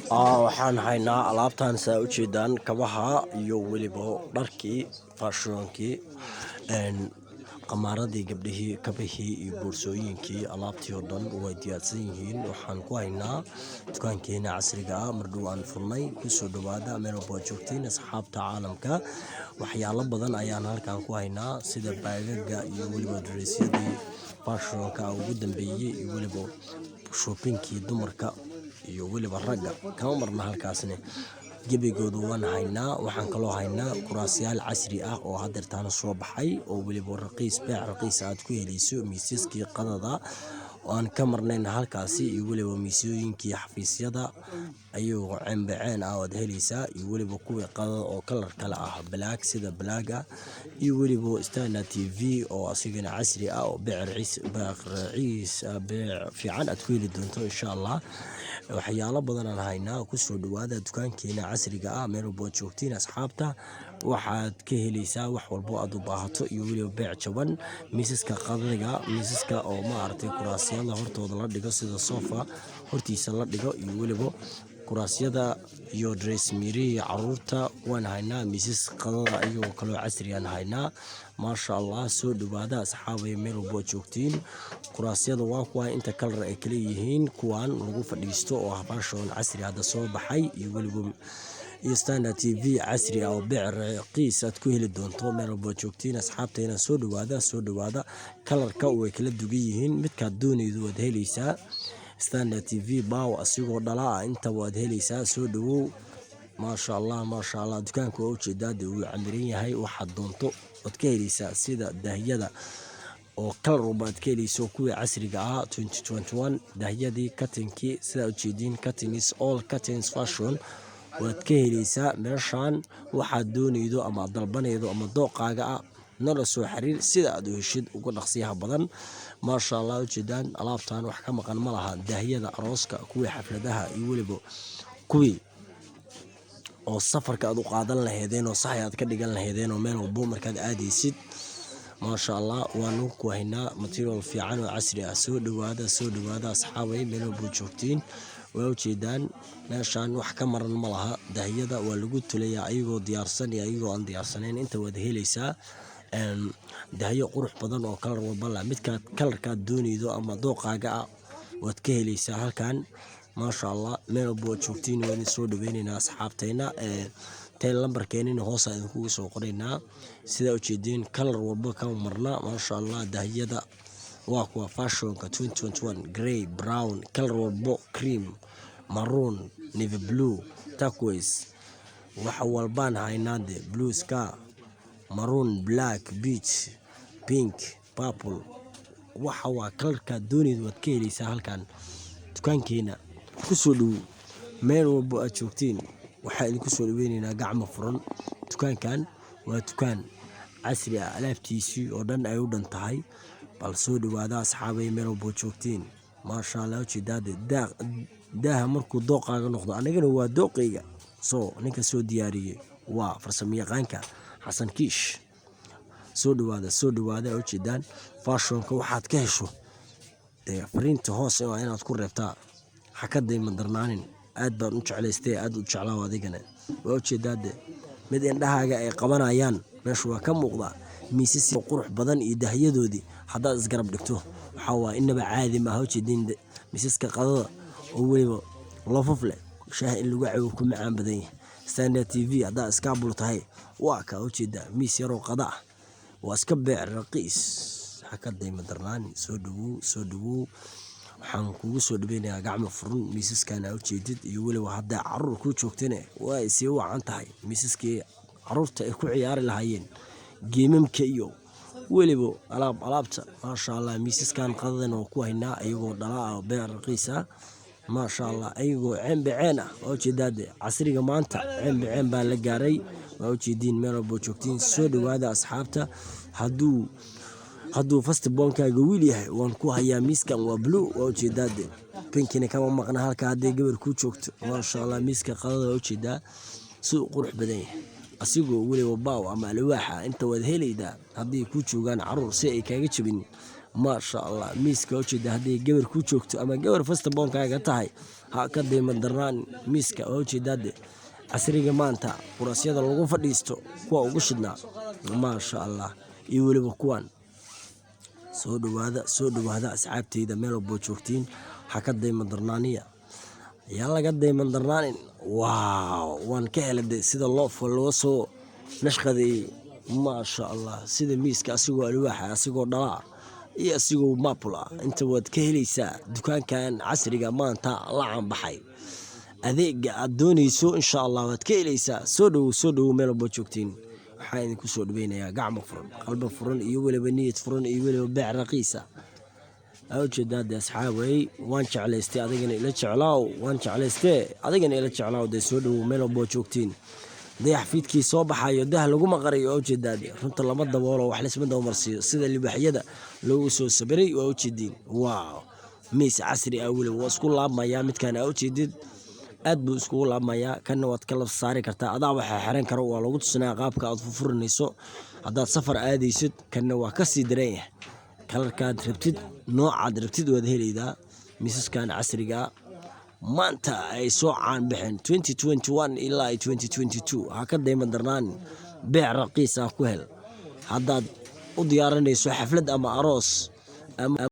Waxaan haynaa alaabtan saa ujeedaan, kabaha iyo weliba dharkii fashionkii, qamaaradii gabdhihii, kabihii iyo boorsooyinkii. Alaabtii oo dhan way diyaarsan yihiin. Waxaan ku haynaa dukaankeena casriga ah, mardhow aan furnay. Kusoo dhawaada meel walba aad joogtiin, asxaabta caalamka. Waxyaalo badan ayaan halkan ku haynaa, sida baagaga iyo weliba dareesyadii fashionka ugu dambeeyey iyo weliba shoppingkii dumarka iyo weliba ragga. Kama marna halkaasne, gebigooda waan haynaa. Waxaan kaloo haynaa kuraasyaal casri ah oo hadeertaana soo baxay, oo weliba raqiis, beec raqiis aad ku helayso. Miisaskii qadada oo aan ka marnayn halkaasi, iyo weliba miisooyinkii xafiisyada ayagoo ceenbaceen ah oad helaysaa, iyo weliba kuwii qadada oo colour kale ah, black, sida blacka, iyo weliba standard TV oo asigana casri ah oo beec raciis, beec raciis, beec fiican aad ku heli doonto, insha Allah. Waxyaalo badan aan haynaa. Kusoo dhawaada dukaankeena casriga ah meel walba aad joogtiin, asxaabta. Waxaad ka helaysaa wax walbo aad u baahato iyo weliba beec jaban. Miisaska qadadiga, miisaska oo maaragtay kuraasyada hortooda la dhigo, sida sofa hortiisa la dhigo, iyo weliba kuraasyada iyo dressmirihii caruurta waan haynaa. Miisas qadada iyagoo kaloo casri aan haynaa, maasha Allah. Soo dhawaada, asxaabay, meel walbo aad joogtiin. Kuraasyada waa kuwa inta colour ay kala yihiin, kuwan lagu fadhiisto oo ah fashion casri hadda soo baxay, iyo weliba iyo standard TV casri ah oo beec raqiis aad ku heli doonto meel walbo aad joogtiin. Asxaabteena, soo dhawaada, soo dhawaada. Colourka way kala duwan yihiin, midkaad doonaydo waad helaysaa. Standard TV bow asigoo dhala ah inta waad helaysaa. Soo dhawow, maasha Allah, maasha Allah. Dukaanka waa ujeedaa dee, wuu camiran yahay. Waxaad doonto waad ka helaysaa, sida daahyada oo colour walba aad ka helayso, kuwii casriga ah 2021, daahyadii curtainkii sidaa ujeediin, curtains, all curtains fashion waad ka helaysaa meeshaan. Waxaad doonaydo ama aad dalbanaydo ama dooqaaga ah, nala soo xiriir sida aad u heshid uga dhaqsiyaha badan. Maasha Allah, ujeedaan alaabtan wax ka maqan ma laha. Daahyada arooska, kuwii xafladaha, iyo weliba kuwii oo safarka aad u qaadan laheedeen oo saxay aad ka dhigan laheedeen oo meel walbo markaad aadaysid. Maasha Allah, waanu ku haynaa material fiican oo casri ah. Soo dhawaada, soo dhawaada, asxaabay, meel walbo joogtiin. Waa ujeedaan, meeshaan wax ka maran ma laha. Daahyada waa lagu tulayaa, ayagoo diyaarsan iyo ayagoo aan diyaarsanayn inta waad helaysaa. Daahyo qurux badan oo colour walba lah, midkaad colourkaad doonaydo ama dooqaaga ah waad ka helaysaa halkan, maasha Allah. Meel walbo waad joogtiin, waan idin soo dhaweyneynaa, asxaabteena. Tel lambarkeenina hoos aan idinkugu soo qoraynaa. Sidaa ujeediin, colour walba kama marna, maasha Allah. Daahyada waa kuwa fashionka 2021, grey, brown, colour walbo, cream, maroon, navy blue, turquoise, wax walbaan haynaa de, blue sky, maroon, black, beach, pink, purple. Waxa waa colourkaad doonaydo waad ka helaysaa halkan. Dukaankeena kusoo dhowow meel walbo aad joogtiin. Waxaa idinku soo dhaweyneynaa gacmo furan. Dukaankan waa dukaan casri ah, alaabtiisii oo dhan ay u dhan tahay. Bal soo dhawaada, asxaabay, meel walbo joogtiin, maasha Allah. Ujeedaade daaha markuu dooqaaga noqdo, anigana waa dooqayga. Soo ninka soo diyaariyey waa farsamayaqaanka Xasan Kiish. Soo dhawaada, soo dhawaada. Ujeedaan fashionka waxaad ka hesho dee, fariinta hoose waa inaad ku reebtaa. Ha ka dayma darnaanin. Aad baan u jeclaystay, aad u jeclaa adigana. Waa ujeedaa de, mid indhahaaga ay qabanayaan meesha waa ka muuqdaa. Miisas qurux badan iyo dahyadoodii haddaad isgarab dhigto, waxaa waaye inaba caadi maaha. Ujeedin miisaska qadada oo weliba lofaf leh, shaaha in lagu cabo ku macaan badan yahay. Standard TV haddaa iskaabul tahay, waa kaa ujeedaa, miis yaroo qada ah, waa iska beec raqiis. Ha ka dayma darnaanin. Soo dhawow, soo dhawow. Waxaan kugu soo dhaweynayaa gacmo furan. Miisaskan aa ujeedid, iyo weliba haddaa caruur kuu joogtana, waa ay sii wacan tahay. Miisaskii caruurta ay ku ciyaari lahaayeen gamemka iyo weliba alaab alaabta, maasha Allah. Miisaskan qadadan oo ku haynaa ayagoo dhala ah, beec raqiis ah, maasha Allah, ayagoo ceen baceen ah. Waa ujeedaa de, casriga maanta ceen baceen baa la gaaray. Waa ujeediin meel walbo joogtiin. Soo dhawaada, asxaabta. Hadduu first bornkaaga wiil yahay, waan ku hayaa miiskan, waa blue. Waa ujeedaa de, pinkina kama maqna halka hadday gabar kuu joogto, maasha Allah. Miiska qadada waa ujeedaa siduu qurux badan yahay, asigoo weliba bow ama alwaaxa inta waad helaydaa hadday kuu joogaan caruur, si ay kaaga jabin, maasha Allah. Miiska waa ujeedaa, hadday gabar kuu joogto ama gabar first bornkaaga tahay. Ha ka dayman darnaan miiska oo ujeedaade casriga maanta, kuraasyada lagu fadhiisto kuwa ugu shidnaa, maasha Allah, iyo weliba kuwan. Soo dhawaada, soo dhawaada asxaabteyda, meel walboo joogtiin. Ha ka dayman darnaaniya, yaa laga dayman darnaanin. Wow, waan ka helay de sida loo loo soo nashqadeeyey, maasha Allah. Sida miiska asigoo alwaaxa, asigoo dhalaa iyo asigoo maple ah, inta waad ka helaysaa dukaankan casriga maanta la caanbaxay. Adeega aad dooneyso, insha Allah, waad ka helaysaa. Soo dhowow, soo dhowow, meel walboo joogtiin. Waxaan idinku soo dhaweynayaa gacmo furan, qalbo furan iyo weliba niyad furan iyo weliba beec raqiisa. Aa ujeedaa dee asxaabey, waan jeclaystay, adigana ila jeclaaw. Waan jeclaystee, adigana ila jeclaaw dee. Soo dhowow meel walboo joogtiin. Dayax fiidkii soo baxayo dah laguma qariyo. Waa ujeedaa dee, runta lama daboolo, wax laysma dabamarsiiyo. Sida libaaxyada loogu soo sabiray waa ujeediin. Wow, miis casri ah weliba waa isku laabmayaa midkaan. Aa ujeedid, aad buu iskugu laabmayaa. Kanna waad kala saari kartaa, adaa waxaa xiran karo, waa lagu tusinaya qaabka aad furfuranayso haddaad safar aadaysid. Kanna waa kasii daran yahay. Colorkaad rabtid, noocaad rabtid waad helaydaa. Miisaskan casriga ah maanta ay soo caan baxeen 2021 ilaa 2022, ha ka dayma darnaanin. Beec raqiis ah ku hel haddaad u diyaarinayso xaflad ama aroos ama